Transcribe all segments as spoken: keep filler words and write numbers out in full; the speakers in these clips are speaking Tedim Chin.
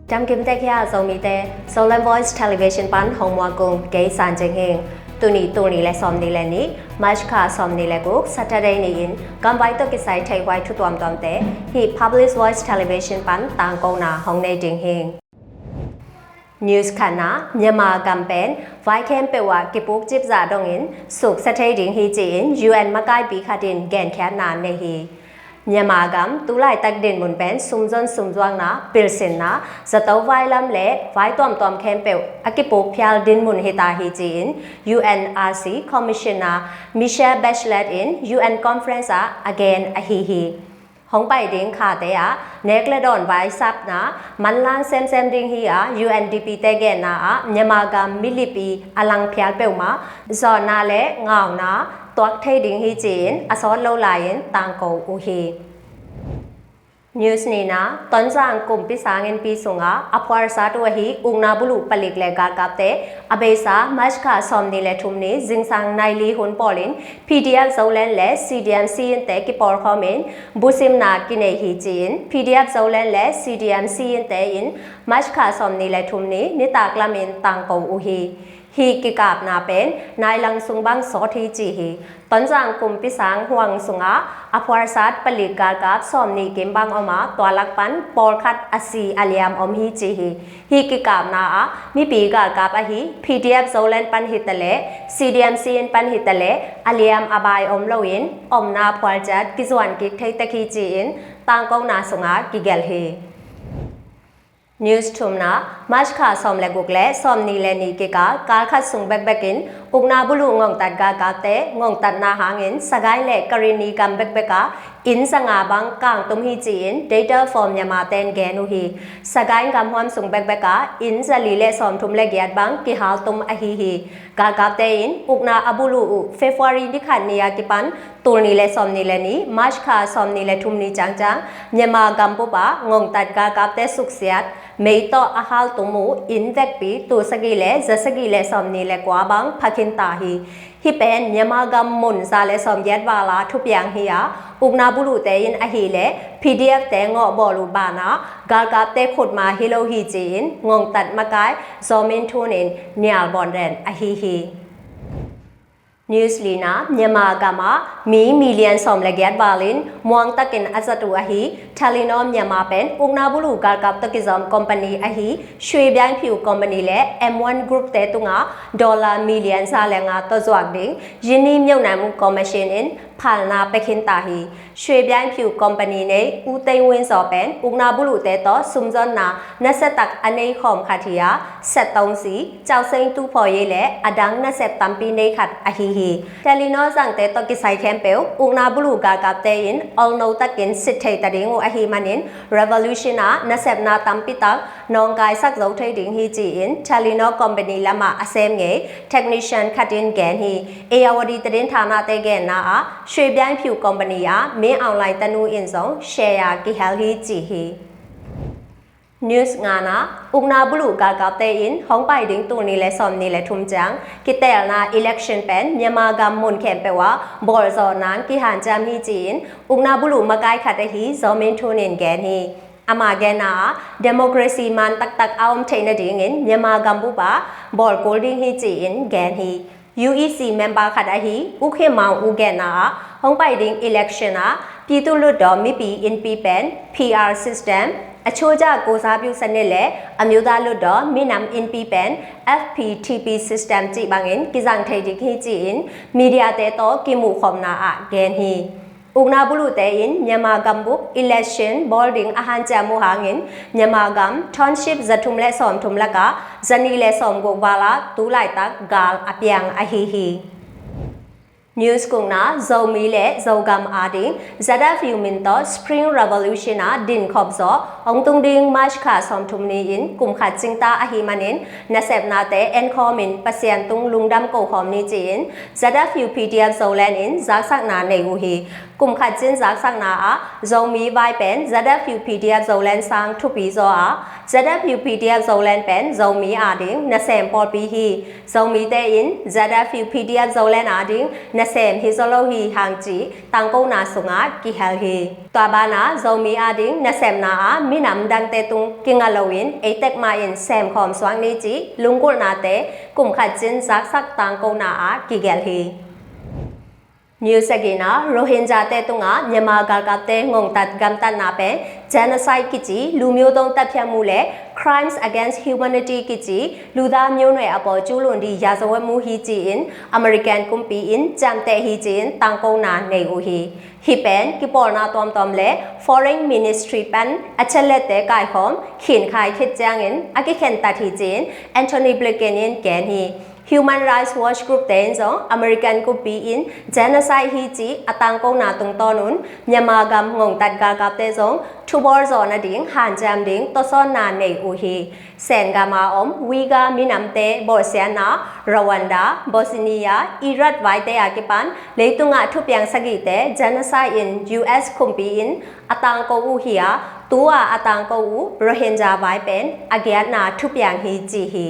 Dam kim tek hia Zomite, Zoland Voice Television pan hong muak ung, kei San Cing Hing. Tuni, tuni le sawmni le nih, March kha sawmni le guk, Saturday ni-in gamvai tawh kisai theihhuai thu tuamtuamte hih Public Voice Television pan tangkona hong nei ding hi. News khatna, Myanmar gam pen vai khempeuh ah kipuk cipzah dongin suksia thei ding hi ci-in U N makaipi khat in genkhiatna nei hi. Myanmar gam tulaitak dinmun pen sumzon sumzuakna, pilsinna, zato vailam le vai tuamtuam khempeuh a kipuk phial dinmun hita hi ci-in U N R C Commissioner Michelle Bachelet in U N Conference ah a gen ahi hi. Hong pai ding khate ah nek le dawn vaisakna manlang semsem ding hi a, U N D P te genna ah Myanmar gam milipi a lang phial peuhmah zawnna le ngauna tuak thei ding hi ci-in a sawt lo lai-in tangko uh hi. News nihna, Tonzang kumpi sang innpi sungah a phuarsat uh ahi ukna buluh palik le galkapte a beisa March kha sawmni le thum ni zingsang nai li hun pawlin P D F Zoland le C D M C N te kipawlkhawmin busimna kinei hi ci-in P D F Zoland le C D M C N te in March kha sawmni le thum ni nitak lamin tangko uh hi. Hih kikapna pen nai lang sung bang sawt hi ci hi. Tonzang kumpi sang huang sungah a phuarsat palik galkap sawmnih kim bang om a, tua lak pan pawlkhat a si a liam om hi ci hi. Hih kikapna ah mipi galkap ahi P D F Zoland pan hitaleh, C D M C N pan hitaleh a liam a bai om loin omna phualciat kizuan kik thei tek hi ci-in tangkona sungah kigelh hi. News thumna, March kha sawm le guk le sawmni le nih kikal kal khat sung bekbekin ukna buluh ngongtat galkapte ngongtatna hangin Sagaing le Karenni gam bekbek ah inn zanga bang kangtum hi ci-in Data for Myanmar ten gen uh hi. Sagaing gamhuam sung bekbek ah inn zali le sawmthum le giat bang kihaltum ahi hi. Galkapte in ukna a buluh uh February ni khat ni a kipan tul nih le sawmnih le nih March kha sawmnih le thum ni ciangciang Myanmar gambup ah ngongtat galkapte suksiat mei tawh a haltum uh inn vekpi tul sagih le za sagih le sawmnih le kua bang phakhin ta hi. Hih pen Myanmar gam mun za le sawmgiat val a thupiang hi a, ukna buluhte in ahih leh P D F te ngawhbawl uh banah galkapte khutma hi lo hi ci-in ngongtat makai Zaw Min Thun in nial bawnren ahi hi. News lina, Myanmar gam ah mi million sawm le giat valin muangtakin a zat uh ahi Telenor Myanmar pen ukna buluh galkap tawh kizawm company ahi Shwe Byaing Phyu company le M one Group te tungah dollar million za le nga tawh zuak ding Yini Myonam Commission in phalna pia khin ta hi. Shwe Byaing Phyu company nei U Thein Win Zaw pen ukna buluhte tawh sumzonna nasia tak a nei khawm khat hi a, set tongsi, causeng tu phaw ye le a dang nasep tampi nei khat ahi hi. Telenor zangte tawh kisai khempeuh ukna buluh galkapte in olno takin sit thei ta ding uh ahi manin revolution ah nasepna tampi tak nawngkaisak zo thei ding hi ci-in Telenor company lamah a sem ngei technician khat in gen hi. Ayeyarwady သတင်းဌာန te genna ah Shwe Byaing Phyu company ah Min Aung Hlaing tanu in zong share kihel hi ci hi. News ngana, ukna buluh galkapte in hong pai ding tul nih le sawmnih le thum ciang kiteelna election pen Myanmar gam mun khempeuh ah bawlzawh nang kihanciam hi ci-in ukna buluh makai khat ahi Zaw Min Thun in gen hi. Ama genna ah democracy man taktak a om theih nadingin Myanmar gambup ah bawlkul ding hi ci-in gen hi. U E C member khat ahi U Khin Maung U genna ah hong pai ding election ah ပြည်သူ့လွှတ်တော် mipi innpi pen P R system, အချိုးကျကိုယ်စားပြုစနစ် နဲ့ အမျိုးသားလွှတ်တော် Minam innpi pen F P T P system cih bangin kizang thei ding hi ci-in media te tawh kimuh khawmna ah gen hi. Ukna buluhte in Myanmar gambup election bawl ding a hanciam uh hangin Myanmar gam township zathum le sawmthum lakah zanih le sawmguk val ah tu laitak gal a piang ahi hi. News gukna, Zomi le Zogam ading Z F U min tawh Spring Revolution ah dinkhop zawh hong tung ding March kha sawmthum ni-in kum khat cingta ahi manin nasepnate enkhawmin Pasian tung lungdam kokhawm ni ci-in Z F U P D F Zoland in zaksakna nei uh hi. Kum khat cin zaksakna ah Zomi vai pen Z F U P D F Zoland sang thupi zaw a, Z F U P D F Zoland pen Zomi ading nasem pawlpi hi. Zomite in Z F U P D F Zoland ading nasem hi zaw lo hi hang ci tangkona sungah kihel hi. Tua banah Zomi ading nasemna ah minam dangte tung kinga loin eitek mah in semkhawm suak ni ci lunggulhnate kum khat cin zaksak tangkona ah kigelh hi. News a gina, Rohingyate tungah Myanmar galkapte ngongtat gamtatna pen genocide kici လူမျိုးတုံးသတ်ဖြတ်မှု leh crimes against humanity kici လူသားမျိုးနွယ်အပေါ်ကျူးလွန်သည့်ရာဇဝတ်မှု hi ci-in American kumpi in ciamteh hi ci-in tangkona nei uh hi. Hih pen kipawlna tuamtuam leh foreign ministry pan a chetlette kaikhawm khinkhai khit ciangin a kikhentat hi ci-in Anthony Blinken in gen hi. Human Rights Watch group te in zong American kumpi in genocide hi ci a tangkona tungtawn un Myanmar gam ngongtat galkapte zong thubawl zawh nading hanciam ding tawsawnna nei uh hi. Sen gama om Uyghur minamte bawlsiatna, Rwanda, Bosnia, Iraq vaite a kipan leitungah thupiang sagihte genocide in U S kumpi in a tangko uh hi a, tu-a a tangko uh Rohingya vai pen a giatna thupiang hi ci hi.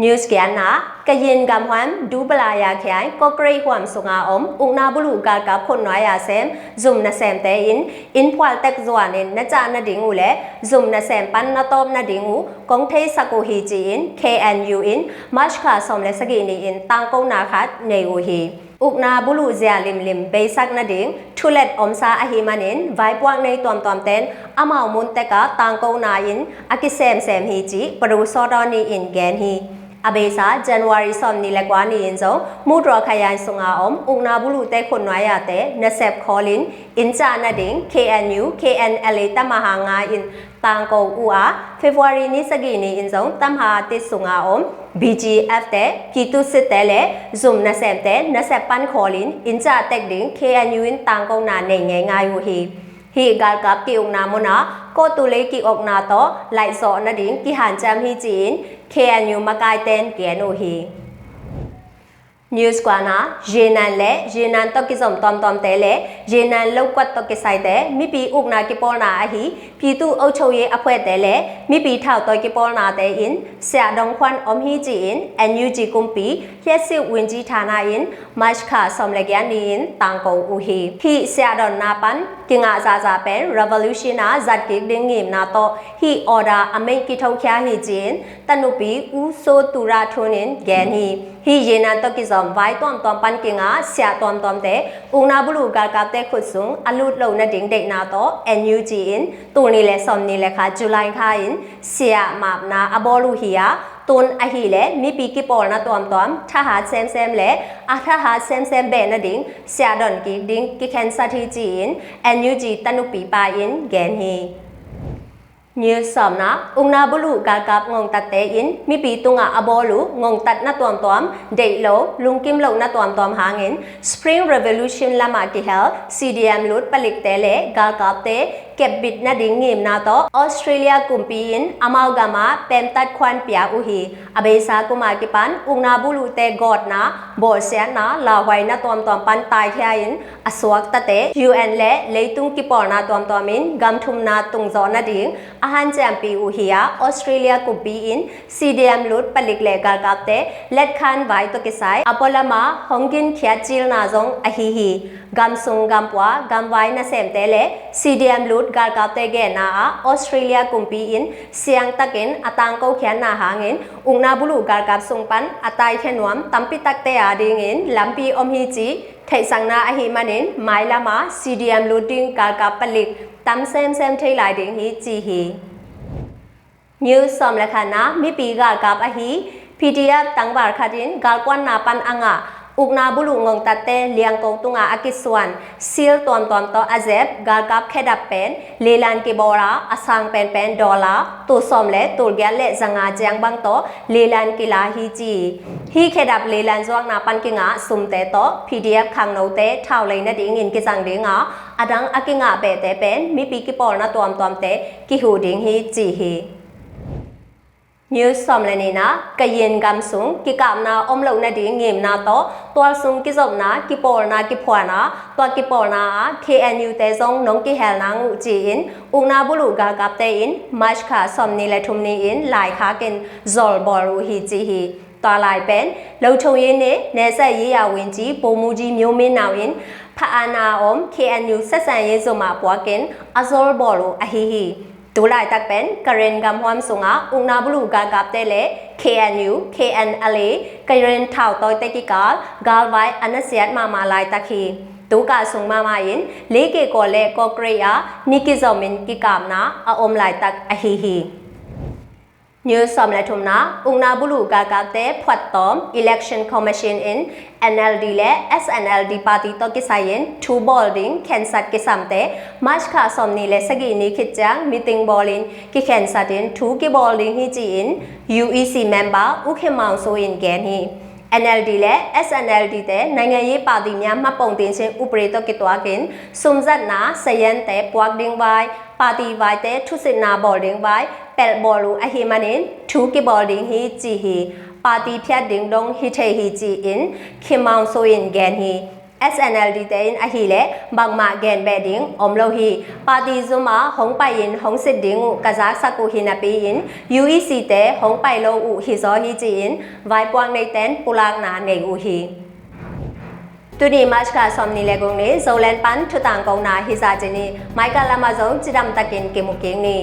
News giatna, Kayin gamhuam Dubalaya khiai Kokreik huam sunga om ukna buluh galkap khutnuai a sem zum nasemte in innphual tek zuanin na cah nading uh leh zum nasem pan na tawp nading uh kong theisak uh hi ci-in K N U in March kha sawm le sagih ni-in tangkona khat nei uh hi. Ukna buluh zia limlim beisak nading thulet omsa ahih manin vaipuak nei tuamtuamten amau mun tekah tangkona in a kisemsem hi ci Pru Sawdaw ni-in gen hi. A beisa January sawm ni le kua ni-in zong Mudraw khayan sunga om ukna buluhte khutnuai ate nasep khawlin inn cah nading K N U K N L A tamaha nga in tangko uh a, February ni sagih ni-in zong tamaha tit sunga om B G F te, Pyithu Sitte le zum nasemte nasep pan khawlin inn cah tek ding K N U in tangkona nei ngeingai uh hi. Hih galkap ki-ukna munah kawtu lei ki-okna tawh laihzawh nading kihanciam hi ci-in K N U makaiten gen uh hi. News kuana, Yenan le Yenan tawh kizom tuamtuamte le Yenan lokuat tawh kisaite mipi ukna kipawlna ahi Pyithu Aukchokye aphuete le mipi thautawi kipawlnate in siah dongkhuan om hi ci-in N U G kumpi Hliet Siu Win Ji Thana in March kha sawm le giat ni-in tangko uh hi. Hih siah donna pan kingah zahzah pen revolution a zat kik ding ngimna tawh hih order a meih kithokhia hi ci-in tanupi U So Tura Thun in gen hi. Hih Yenan tawh kizom vai tuamtuam pan kingah siah tuamtuamte ukna buluh galkapte khut sung a lut loh nading deihna tawh N U G in tul ni le sawm ni le kha July kha in siah mapna a bawl uh hi a, tun ahih leh mipi kipawlna tuamtuam thahat semsem le a thahat semsem beh nading siah don kik ding kikhensat hi ci-in N U G tanupi pa in gen hi. News sawmna, ukna buluh galkap ngongtatte in mipi tungah a bawl uh ngongtatna tuamtuam, deih lo, lungkim lohna tuamtuam hangin Spring Revolution lamah kihel C D M lut palikte le galkapte kepbit nading ngimna tawh Australia kumpi in amau gamah pemtat khuan pia uh hi. A beisa kuma kipan ukna buluhte gawtna, bawlsiatna, lauhuaina tuamtuam pan taikhia in a suaktate U N le leitung kipawlna tuamtuam in gam thumna tungzawh nading a hanciampi uh hi a, Australia kumpi in C D M lut palik le galkapte letkhan vai tawh kisai a pualama hong ginkhiat cilna zong ahi hi. Gamsung gampua gamvai nasemte le C D M lut galkapte genna ah Australia kumpi in siangtakin a tangkokhiatna hangin ukna buluh galkap sung pan a taikhia nuam tampi takte a dingin lampi om hi ci theihsakna ahih manin mailama C D M lut ding galkap palik tam semsem thei lai ding hi ci hi. News sawm le khatna, mipi galkap ahi P D F tangval khat in galkuanna pan a ngah ukna buluh ngongtatte liangko tungah a kisuan sil tuamtuam tawh a zep galkap khedap pen lilan kibawl a, a sang penpen dollar tul sawm le tul giat le zanga ciang bang tawh lilan kila hi ci. Hih khedap lilan zuakna pan kingah sumte tawh P D F khangnote thau lei nadingin kizang dinga, a dang a kingah behte pen mipi kipawlna tuamtuamte kihuh ding hi ci hi. News sawm le nihna. Kayin gam sung kikapna om loh nading ngimna tawh tual sung kizopna kipawlna kiphuan a, tua kipawlna ah K N U te zong nong kihel nang uh ci-in ukna buluh galkapte in March kha sawm ni le thum ni-in laikhak in zolbawl uh hi ci hi. Tua lai pen เราทรงยินดี နည်းစက်ရေးရာဝန်ကြီး ဗိုလ်မှူးကြီး မျိုးမင်းနောင် in ဖာအနာ om K N U ဆက်ဆံရေးဇုံမှာ ပွားကင် အဇော်ဘော်လူ အဟီဟီ. တူလိုက်တကပင် ကရင်ဂမ်ဟွမ်စုံငါ ဥကနာဘလူဂါကပ်တဲလဲ K N U K N L A ကရင်ထောက်တိုးတက်ကီကာလ ဂါလ်ဝိုင်အနက်စက်မမလိုက်တကီ တူကစုံမမအင် လေးကီကောလဲ ကော့ကရိယာ နိကီဇော်မင်ကီကမ်နာ အအုံလိုက်တက အဟီဟီ. News sawm le thumna. Ukna buluh galkapte phuattom Election Commission in N L D le S N L D party tawh kisai-in thu bawl ding khensat kisamte March kha sawm ni le sagih ni khit ciang meeting bawlin kikhensat in thu kibawl ding hi ci-in U E C member U Khin Maung Su in gen hi. N L D le S N L D te နိုင်ငံရေးပါတီများမှတ်ပုံတင်ခြင်းဥပဒေ tawh kituakin sumzatna sayente puak ding vai, party vaite thusitna bawl ding vai pelh bawl uh ahih manin thu kibawl ding hi ci hi. Party phiat ding dong hi thei hi ci-in Khin Maung Su in gen hi. S N L D te in ahileh bangmah gen beh ding om lo hi. Party zum a hong pai-in hong sit ding uh ka zaksak uh hi napi-in U E C te hong pai lo uh hi zaw hi ci-in vaipuak neiten pulakna nei uh hi. Tuni March kha sawm ni le guk ni Zoland pan thutang kona hi za ci ni. Maikan lama zong cidam takin kimu kik ni.